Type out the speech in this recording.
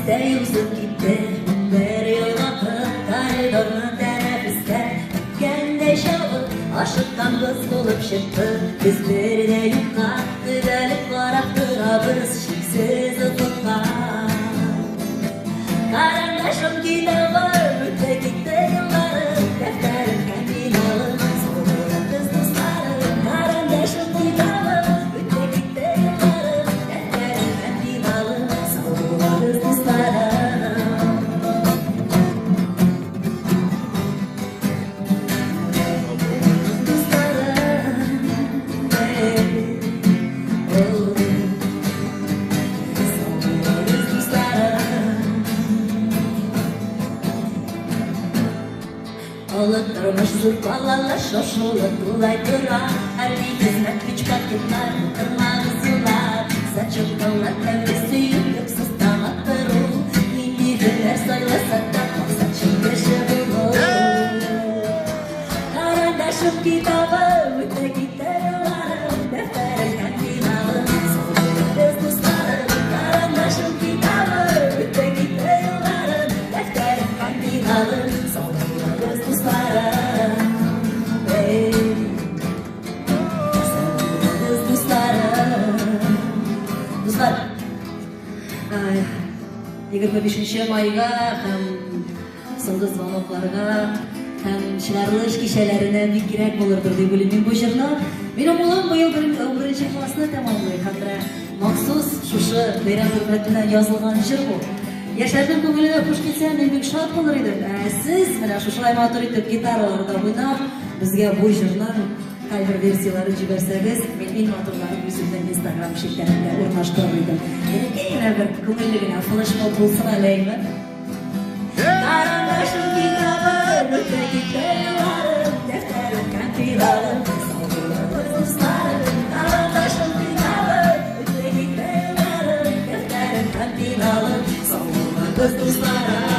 Тәнәфестә узып китте. Бер ел вакыт коридорны тәнәфестә үткәндәй чабып, ашыкканбыз булып чыкты. Без бер дә юкка төбәлеп карап торабыз чиксез офыкка. Карандашым китабым, үтте китте елларым, дәфтәрем һәм пеналым, сау булыгыз, дусларым. Карандашым китабым, үтте китте елларым, дәфтәрем һәм пеналым, сау булыгыз, дусларым. Дусларым, эй, о, сау булыгыз, дусларым. Олы тормыш зур калалар шашулы тулай тора. Хәрби хезмәт күч пакетлар, тырмагыз юллар. Зачеткалар тәмле сөю, йоксыз таң аттыру. Нинди һөнәр сайласак та, максатчыл кеше булу. Карандашым, китабым, үтә китә елларым, дәфтәрем һәм пеналым, сау булыгыз, дусларым. Карандашым, китабым, үтә китә елларым, дәфтәрем һәм пеналым, сау булыгыз, дусларым. Эй, сау булыгыз, дусларым. Дуслар, 25 майга һәм соңгы звонокларга һәм чыгарылыш кичәләренә бик кирәк булырдыр дип уйлыйм мин бу җырны. Минем улым быел 11 классны тәмамлый һәм менә махсус шушы бәйрәм хөрмәтенә язылган җыр бу. Яшьләрнең күңеленә хуш килсә, мин бик шат булыр идем. Ә сез менә шушылай матур итеп гитараларда уйнап, безгә бу җырның кайбер версияләрен җибәрсәгез, мин иң матурларын үземнең Инстаграм челтәрендә урнаштырыр идем. Бәләкәй генә бер күңелле генә флешмоб булсын әле, әйме? Карандашым, китабым, үтә китә елларым, дәфтәрем һәм пеналым, сау булыгыз, дусларым. Карандашым, китабым, үтә китә елларым, дәфтәрем һәм пеналым, сау булыгыз, дусларым.